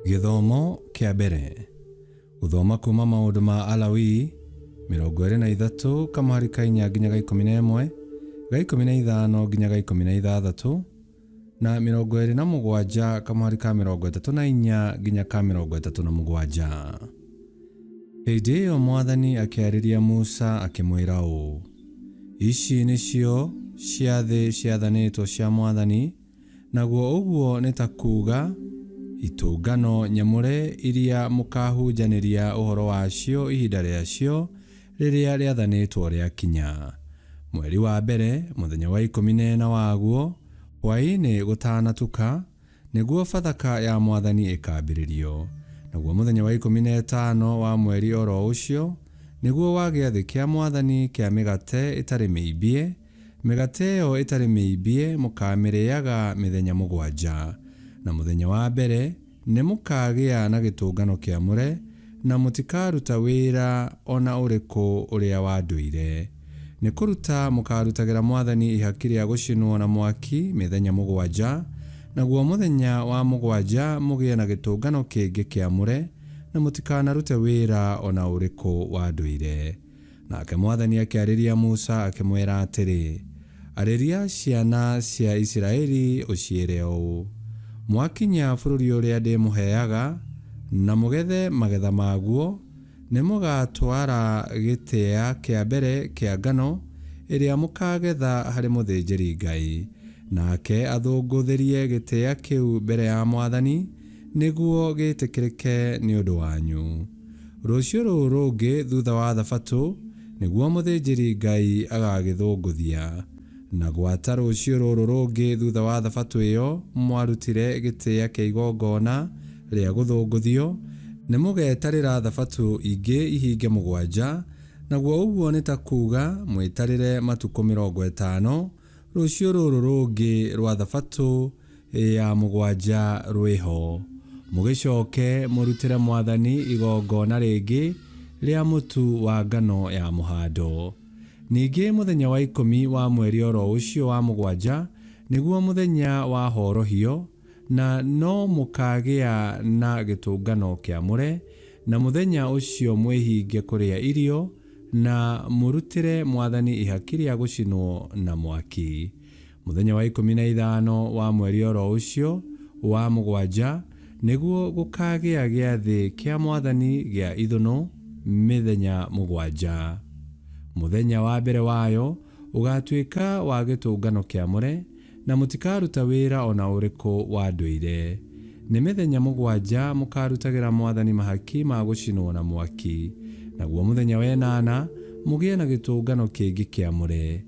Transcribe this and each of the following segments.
Gĩthomo kĩa mbere. Gũthoma kuma Maũndũ ma Alawii 23 kamũhari ka 4 nginya ga 11, ga 15 nginya ga 16, na 27 kamũhari ka 34 nginya ka 37. Hĩndĩ ĩyo mwathani akĩarĩria Musa akĩmwĩra ũũ, Ici nĩcio ciathĩ ciathanĩtwo cia mwathani, naguo ũguo nĩ ta kuuga itũngano nyamũre iria mũkaahunjanĩria ũhoro wacio ihinda rĩacio rĩrĩa rĩathanĩtwo rĩakinya. Mweri wa mbere, mũthenya wa 14 waguo, hwaĩ-inĩ gũtanatuka, Nĩguo Bathaka ya mwathani ĩkaambĩrĩrio. Naguo mũthenya wa 15 wa mweri o ro ũcio, nĩguo wa gĩathĩ kĩa mwathani kĩa mĩgate ĩtarĩ mĩimbie, mĩgate ĩyo ĩtarĩ mĩimbie mũkaamĩrĩaga mĩthenya mũgwanja. Na mũthenya wa mbere nĩmũkaagĩa na gĩtũngano kĩamũre, na mũtikaruta wĩra o na ũrĩkũ ũrĩa wa ndũire. Nĩ kũruta mũkaarutagĩra mwathani ihaki rĩa gũcinwo na mwaki mĩthenya mũgwanja, naguo mũthenya wa mũgwanja mũgĩe na gĩtũngano kĩngĩ kĩamũre, na mũtikanarute wĩra o na ũrĩkũ wa ndũire. Nake mwathani akĩarĩria Musa akĩmwĩra atĩrĩ, Arĩria ciana cia Isiraeli ũciĩre ũũ, 'Mwakinya bũrũri ũrĩa ndĩmũheaga, na mũgethe magetha maguo, Nĩmũgatwara gĩtĩa kĩa mbere kĩa ngano ĩrĩa mũkaagetha harĩ mũthĩnjĩri-Ngai, nake athũngũthĩrie gĩtĩa kĩu mbere ya mwathani, nĩguo gĩĩtĩkĩrĩke nĩ ũndũ wanyu. Rũciũ rũu rũngĩ thutha wa Thabatũ nĩguo mũthĩnjĩri-Ngai agagĩthũngũthia. Na gwata rũciũ rũrũ rũngĩ thutha wa thabatũ ĩyo mwarutire gĩtĩa kĩa igongona rĩa gũthũngũthio, nĩmũgetarĩra thabatũ ingĩ ihinge mũgwanja, naguo ũguo nĩ ta kuuga mwĩtarĩre matukũ 50, rũciũ rũrũ rũngĩ rwa thabatũ ya mũgwanja rwĩ ho. Mũgĩcoke mũrutĩre mwathani igongona rĩngĩ rĩa mũtu wa ngano ya mũhando. Ningĩ mũthenya wa ikũmi wa mweri o ro ũcio wa mũgwanja nĩguo mũthenya wa horohio, na no mũkaagĩa na gĩtũngano kĩamũre, na mũthenya ũcio mwĩhinge kũrĩa irio, na mũrutĩre mwathani ihaki rĩa gũcinwo na mwaki. Mũthenya wa 15 wa mweri o ro ũcio wa mũgwanja nĩguo gũkaagĩa gĩathĩ kĩa mwathani gĩa ithũnũ mĩthenya mũgwanja. Mũthenya wa mbere wayo ũgaatuĩka wa gĩtũngano kĩamũre, na mũtikaruta wĩra o na ũrĩkũ wa ndũire. Nĩ mĩthenya mũgwanja mũkaarutagĩra mwathani mahaki ma gũcinwo na mwaki. Naguo mũthenya wa ĩnana mũgĩe na gĩtũngano kĩngĩ kĩamũre.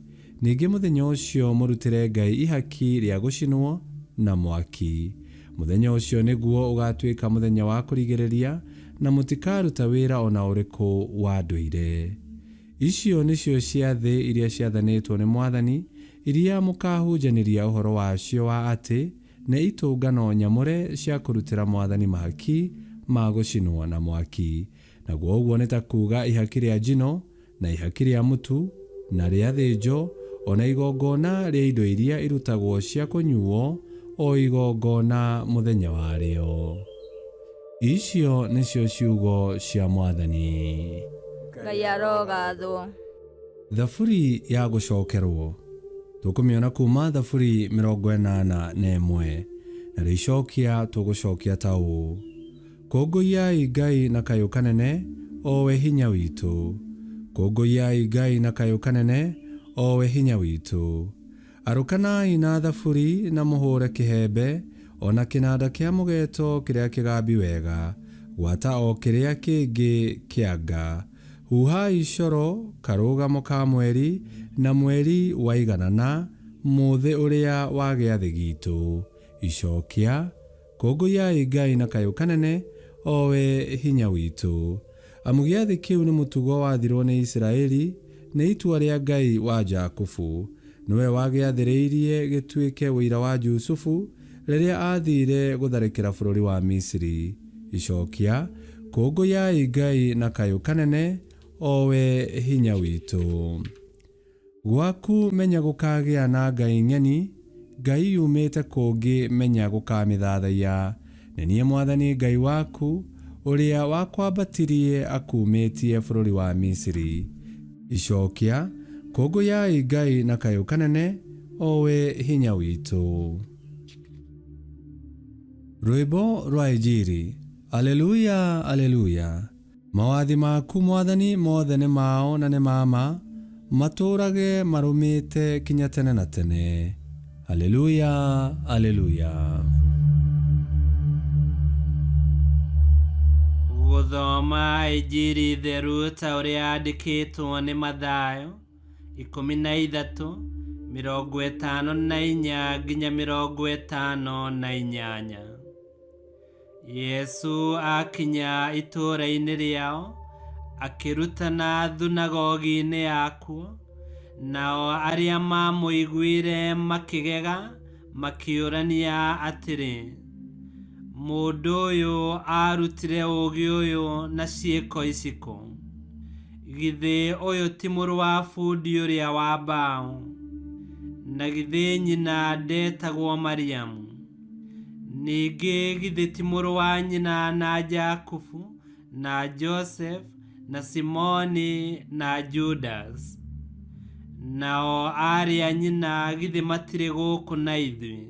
Ningĩ mũthenya ũcio mũrutĩre Ngai ihaki rĩa gũcinwo na mwaki. Mũthenya ũcio nĩguo ũgaatuĩka mũthenya wa kũrigĩrĩria, na mũtikaruta wĩra o na ũrĩkũ wa ndũire. Icio nĩcio ciathĩ iria ciathanĩtwo nĩ mwathani, iria mũkaahunjanĩria ũhoro wacio wa atĩ nĩ itũngano nyamũre cia kũrutĩra mwathani mahaki ma gũcinwo na mwaki, naguo ũguo nĩ ta kuuga ihaki rĩa njino, na ihaki rĩa mũtu, na rĩa thĩnjo, o na igongona rĩa indo iria irutagwo cia kũnyuuo, o igongona mũthenya warĩo. Icio nĩcio ciugo cia Mwathani. Ngai arogathwo. Thaburi ya gũcokerwo. Tũkũmĩona kuuma Thaburi 81, narĩo icokia tũgũcokia ta ũũ. Kũngũiyai Ngai na kayũ kanene, o we hinya witũ. Kũngũiyai Ngai na kayũ kanene, o we hinya witũ. Arũkanai na thaburi na mũhũre kĩhembe, o na kĩnanda kĩa mũgeeto kĩrĩa kĩgambi wega, gwata o kĩrĩa kĩngĩ kĩa nga. Huhai coro, karũgamo ka mweri, na mweri waiganana, mũthĩ ũrĩa wa gĩathĩ giitũ. Icokia. Kũngũiyai Ngai na kayũ kanene, o we hinya witũ. Amu gĩathĩ kĩu nĩ mũtugo wathirũo nĩ Isiraeli, nĩ itua rĩa Ngai wa Jakubu. Nĩwe wagĩathĩrĩirie gĩtuĩke ũira wa Jusufu, rĩrĩa aathiire gũtharĩkĩra bũrũri wa Misiri. Icokia, Kũngũiyai Ngai na kayũ kanene, o we hinya witũ. Gwaku menya gũkagĩa na ngai ng'eni, ngai yumĩte kũngĩ menya gũkamĩthathaiya. Nĩ niĩ Mwathani Ngai waku, ũrĩa wakwambatirie akuumĩtie bũrũri wa Misiri. Icokia, Kũngũyai Ngai na kayũ kanene, o we hinya witũ. Rwĩmbo rwa Injiri. Aleluya, Aleluya. Mawathi maku Mwathani mothe nĩ mao na nĩ ma ma, matũũrage marũmĩte kinya tene na tene. Aleluya, Aleluya. Gũthoma Injiri theru ta ũrĩa yandĩkĩtwo nĩ Mathayo 13 54 nginya 58. Yesu akinya itũũra-inĩ rĩao, akĩrutana thunagogi-inĩ yakuo, nao arĩa maamũiguire makĩgega, makĩũrania atĩrĩ, Mũndũ ũyũ aarutire ũũgĩ ũyũ na ciĩko ici kũ? Githĩ ũyũ ti mũrũ wa bundi ũrĩa wa mbaũ? Na githĩ nyina ndetagwo Mariamu? Ningĩ githĩ ti mũrũ wa nyina na Jakubu, na Joseph, na Simoni, na Judas? Nao aarĩ a nyina githĩ matirĩ gũkũ na ithuĩ?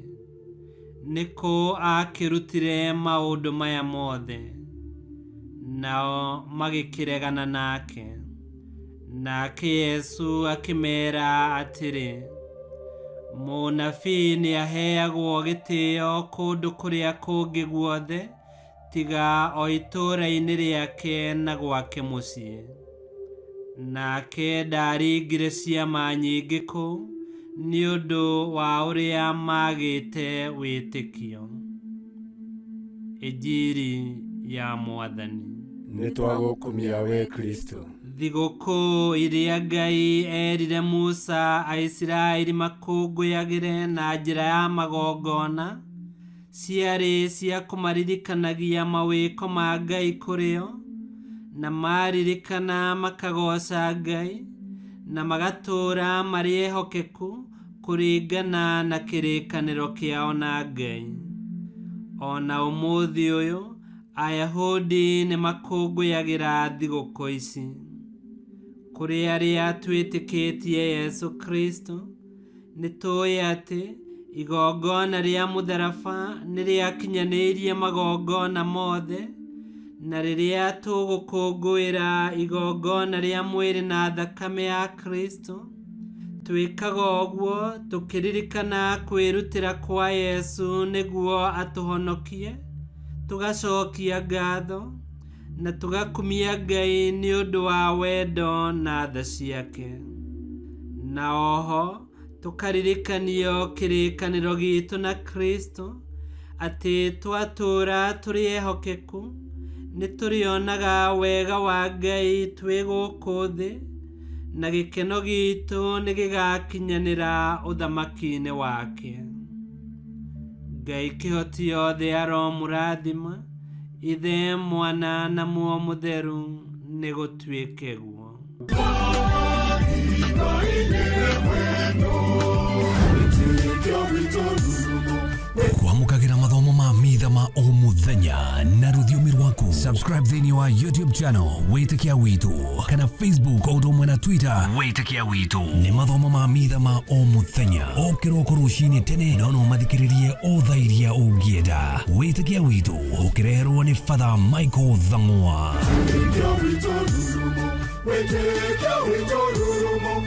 Nĩ kũ aakĩrutire maũndũ maya mothe? Nao magĩkĩregana nake. Nake Yesu akĩmeera atĩrĩ, Mũnabii nĩaheagwo gĩtĩo kũndũ kũrĩa kũngĩ guothe tiga o itũũra-inĩ rĩake na gwake mũciĩ. Nake ndaaringire ciama nyingĩ kũu nĩ ũndũ wa ũrĩa maagĩte wĩtĩkio. Injiri ya Mwathani. Nĩtwagũkumia wee Kristũ. Thigũkũ iria Ngai eerire Musa Aisiraeli makũngũyagĩre na njĩra ya magongona, ciarĩ cia kũmaririkanagia mawĩko ma Ngai kũrĩ o, na maaririkana makagooca Ngai, na magatũũra marĩ ehokeku kũringana na kĩrĩkanĩro kĩao na Ngai. O na ũmũthĩ ũyũ, Ayahudi nĩ makũngũyagĩra thigũkũ ici. Kũrĩ arĩa twĩtĩkĩtie Yesu Kristo, nĩ tũĩ atĩ igongona rĩa mũtharaba nĩ rĩakinyanĩirie magongona mothe, na rĩrĩa tũgũkũngũĩra igongona rĩa mwĩrĩ na thakame ya Kristo, twĩkaga ũguo tũkĩririkana kwĩrutĩra kwa Yesu nĩguo atũhonokie, tũgacokia ngatho, na tũgakumia Ngai nĩ ũndũ wa wendo na tha ciake. Na oho tũkaririkanio kĩrĩkanĩro gitũ na Kristo atĩ twatũũra tũrĩ ehokeku nĩ tũrĩonaga wega wa Ngai twĩ gũkũ thĩ na gĩkeno gitũ nĩ gĩgakinyanĩra ũthamaki-inĩ wake. Ngai kĩhoti yothe aromũrathima, Ithe, Mwana na Muoyo Mũtheru, nĩ gũtuĩke guo. Kwamũkagĩra mathomo ma mitha ma o mũthenya na rũthiomi rwaku. Subscribe thĩinĩ wa YouTube channel Wĩtĩkia Witũ kana Facebook o ũndũ ũmwe na Twitter Wĩtĩkia Witũ. Nĩ mathomo ma mitha ma o mũthenya o kĩroko rũcinĩ tene, no no mathikĩrĩrie o thaa iria ũngĩenda. Wĩtĩkia Witũ ũkĩreherwo nĩ Father Michael Thang'wa. Wĩtĩkia witũ rurumo, wĩtĩkia witũ rurumo.